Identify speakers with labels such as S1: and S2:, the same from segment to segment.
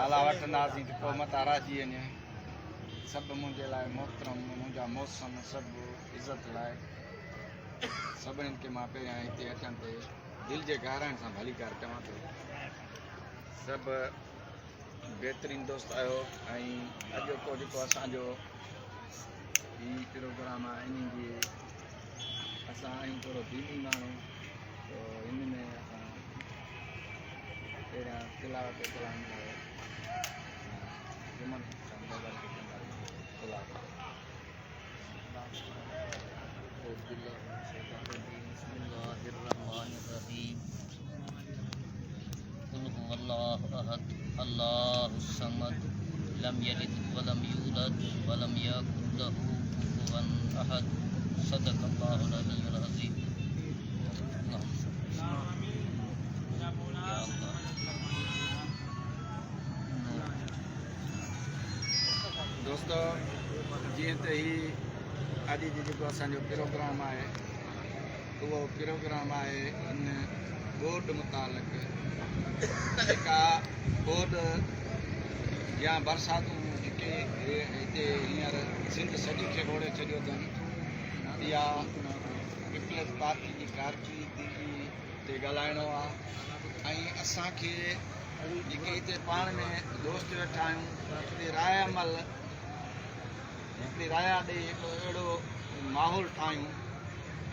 S1: نالا وٺنداسين ته پوء متان رهجي وڃي. سڀ منهنجي لاء محترم، منهنجا محسن سڀ عزت لائق. سڀني کي مان پهريان هتي اچڻ تي دل جي گهراين سان ڀليڪار چوان ٿو. سڀ بهترين دوست آهيو ۽ اڄوڪو جيڪو اسان جو هي پروگرام آهي انهي جي اسان آهيون ٿورو ديني ماڻهو تو هن ۾ اسان پهريان تلاوت ڪلام لاء جمن سان مبارڪ ڪنداسين تلاوت.
S2: اعوذ بالله من الشيطان الرجيم بسم الله الرحمن الرحيم قل هو الله احد الله الصمد لم يلد ولم يولد ولم يكن له كفوا احد صدق الله العلي العظيم. اللهم صل يا الله.
S1: دوستو جيئن ته هي اڄ جو جيڪو اسان جو پروگرام آهي اهو پروگرام آهي ان ٻوڏ متعلق جيڪا ٻوڏ يا برساتون جيڪي هتي هينئر سنڌ سڄي کي ٻوڙي ڇڏيو اٿن اها پيپلز پارٽي جي ڪارڪردگي تي ڳالهائڻو آهي ۽ اسان کي جيڪي هتي پاڻ ۾ دوست ويٺا آهيون هڪڙي راء عمل هڪڙي رايا ڏئي هڪڙو اهڙو ماحول ٺاهيون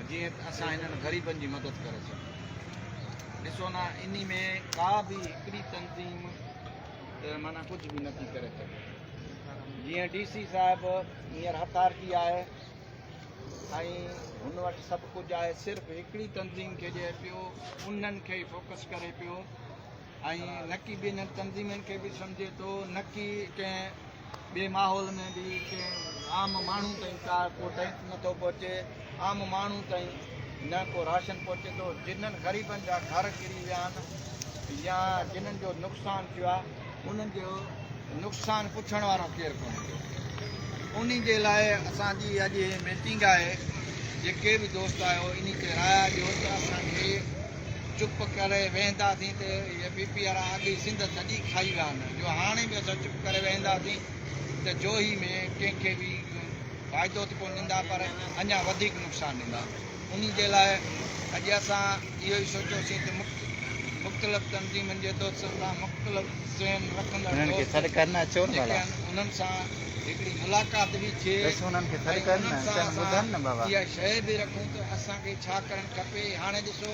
S1: جيئن ته اسان هنن غريبن جي مدد ڪري سگهون. ڏسو نه انهي ۾ ڪا به هڪڙي تنظيم ته معنيٰ ڪجهه به نٿي ڪري سگهي. جيئن ڊي سي صاحب هينئر هٿارڪي آهي ۽ هن وٽ سڀ ڪجهه آهي صرف هڪڙي تنظيم کي ڏئي پيو انهن کي ئي فوڪس ڪري پيو ۽ نڪي ٻين تنظيمن کي به سمجهي ٿو نڪي ڪنهن ٻئي ماحول ۾ به ڪنهن عام ماڻهو تائين ڪا ڪو ٽينڪ نٿو پهچي عام ماڻهو تائين نه ڪو راشن پهچي ٿو جنھن غريبن جا گهر ڪري ويا آهن يا جنھن جو نقصان ٿيو آهي انهن جو نقصان پڇڻ وارو ڪير ڪونهي ڪو انهي جي لاء اسان جي اڄ هي ميٽنگ آهي جيڪي به دوست آهيو انهي تي رايا ڏيو ته اسان کي چپ ڪري ويهنداسين ته اهي پي پي وارا اڳ ئي سنڌ سڄي کائي ويا آهن جو هاڻي به اسان چپ ڪري ويهنداسين ته جوهي ۾ ڪنهن کي به فائدو ته ڪونه ڏيندا پر اڃا وڌيڪ نقصان ڏيندا انهي جي لاء اڄ اسان اهو ئي سوچيوسين ته مختلف تنظيمن جي دوستن سان مختلف ذهن رکندڙ
S3: انهن کي
S1: دوست
S3: سڏ ڪر نه اچو نه
S1: جيڪي
S3: ڀلا.
S1: آهن انهن سان هڪڙي ملاقات به ٿئي
S3: بس انهن کي سڏ
S1: ۽
S3: ڪر
S1: انهن
S3: نه
S1: سان
S3: اچن
S1: اسان
S3: ٻڌن نه بابا.
S1: اها شيء به رکون ته اسان کي ڇا ڪرڻ کپي. هاڻي ڏسو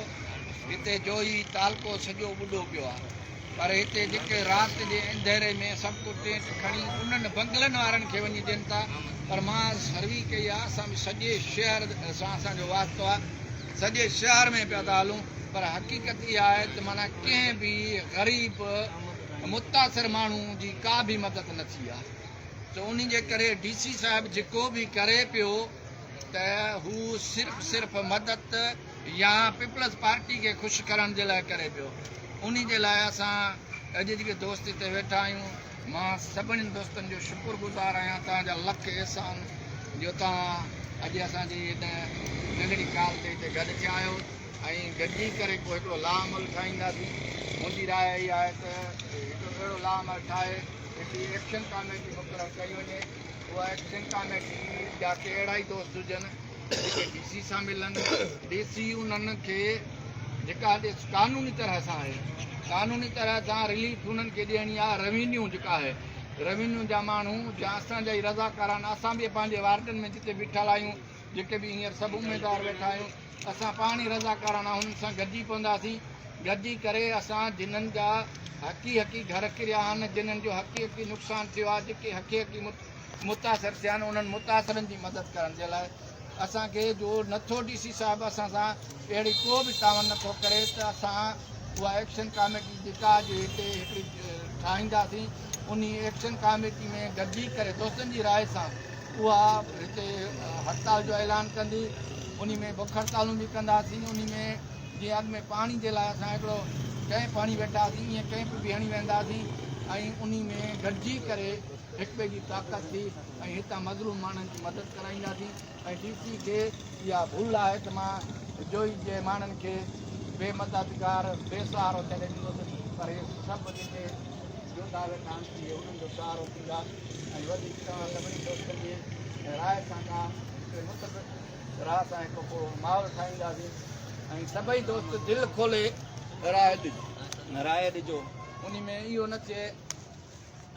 S1: هتي جوهي تعلقو سڄو ٻڏو پيو آهي پر هتي جيڪي رات جي انڌيري ۾ سڀ ڪو ٽينٽ کڻي انهن بنگلن وارن کي وڃي ڏين ٿا پر مان سروي ڪئي آهي اسان به سڄي شهر سان اسان جو واسطو آهي سڄي شهر ۾ پيا ٿا هلون پر حقيقت اها آهي ته معنيٰ ڪنهن به غريب متاثر ماڻهو جي ڪا به مدد نه ٿي آهي ته انهي جي ڪري ڊي سي صاحب جيڪو به ڪري پيو ته هو صرف صرف مدد يا پيپلز پارٽي کي خوش ڪرڻ جي لاء ڪري پيو انهي جي لاء اسان اڄ جيڪي دوست هتي ويٺا آهيون مان سڀني دوستن جو شڪر گذار آهيان توهان جا لک احسان جو توهان اڄ اسان جي هن ننڍڙي ڪال تي هتي گڏ ٿيا آهيو ۽ گڏجي ڪري ڪو هڪڙو لا عمل ٺاهينداسين منهنجي راء اها آهي ته هڪڙو اهڙو لا عمل ٺاهي هڪڙي ايڪشن ڪاميٽي مقرر ڪئي وڃي اها ايڪشن ڪاميٽي جا ڪي اهڙا ئي دوست هجن جيڪي ڊي سي سان ملن ڊي سي انهن کي جيڪا قانوني طرح سان آهي قانوني طرح سان رليف انهن کي ڏيڻي آهي روينيو جيڪا آهي روينيو جا ماڻهو جا اسان جا ئي رضاڪار آهن اسان به پنهنجي وارڊن ۾ جتي بيٺل آهيون جيڪي به هينئر سڀ اميدوار ويٺا آهيون اسان پاڻ ئي رضاڪارانه انهن سان گڏجي پونداسين گڏجي ڪري اسان جنھن جا حقي حقي گهر ڪريا آهن جنھن جو حقي حقي نقصان ٿيو آهي جيڪي حقي حقي متاثر ٿيا آهن انهن متاثرن جي مدد ڪرڻ جي لاء اسان کي جو نٿو ڊي سي صاحب اسان سان اهڙي ڪو به تعاون نٿو ڪري ته اسان اها ايڪشن ڪاميٽي جيڪا اڄ هتي هڪڙي ٺاهينداسين انهي ايڪشن ڪاميٽي ۾ گڏجي ڪري دوستن جي راء سان اها هتي هڙتال جو اعلان ڪندي انهي ۾ بک هڙتالون به ڪنداسين انهي ۾ جيئن اڳ ۾ پاڻي جي لاء اسان هڪڙو ڪئمپ هڻي ويٺاسين ايئن ڪئمپ به هڻي وينداسين ۽ انهي ۾ گڏجي ڪري هڪ ٻئي جي طاقت ٿي ۽ هتان مظلوم ماڻهن جي مدد ڪرائينداسين ۽ ڊي سي کي اها ڀل آهي ته مان جوئي جي ماڻهن کي بي مددگار بي سهارو ڇڏي ڏيندس پر هي سڀ جيڪي جو جوڌا ويٺا آهن، اهي انهن جو سهارو ٿيندا ۽ وڌيڪ توهان سڀني دوستن جي راء سان ڪا هڪڙي متفق راء سان هڪ ڪو ماحول ٺاهينداسين ۽ سڀئي دوست دل کولي راء ڏجو، راء ڏجو، انهي ۾ اهو نه ٿئي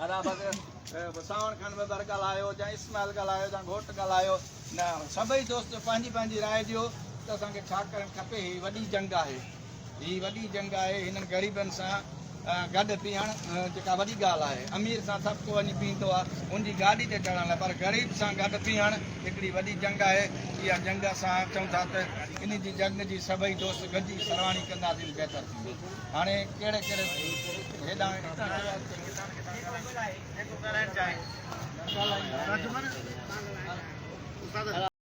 S1: ادا بس سانوڻ خان ٻٻر ڳالهايو يا اسماعيل ڳالهايو يا گهوٽ ڳالهايو، نه، سڀئي دوست پنهنجي پنهنجي راء ڏيو ته اسان کي ڇا ڪرڻ کپي. هي وڏي جنگ آهي، هي وڏي جنگ آهي، هنن غريبن سان گڏ بيهڻ جيڪا وڏي ڳالهه آهي. امير سان سڀ ڪو وڃي بيهندو آهي ان جي گاڏي تي چڙهڻ لاء، پر غريب سان گڏ بيهڻ هڪڙي وڏي جنگ آهي. اها جنگ اسان چئون ٿا ته ان جي جنگ جي سڀئي دوست گڏجي سرواڻي ڪنداسين بهتر ٿيندو. هاڻي ڪهڙي ڪهڙي هيڏانهن هتان شروعات ڪيون. جيڪو ڳالهائڻ چاهي.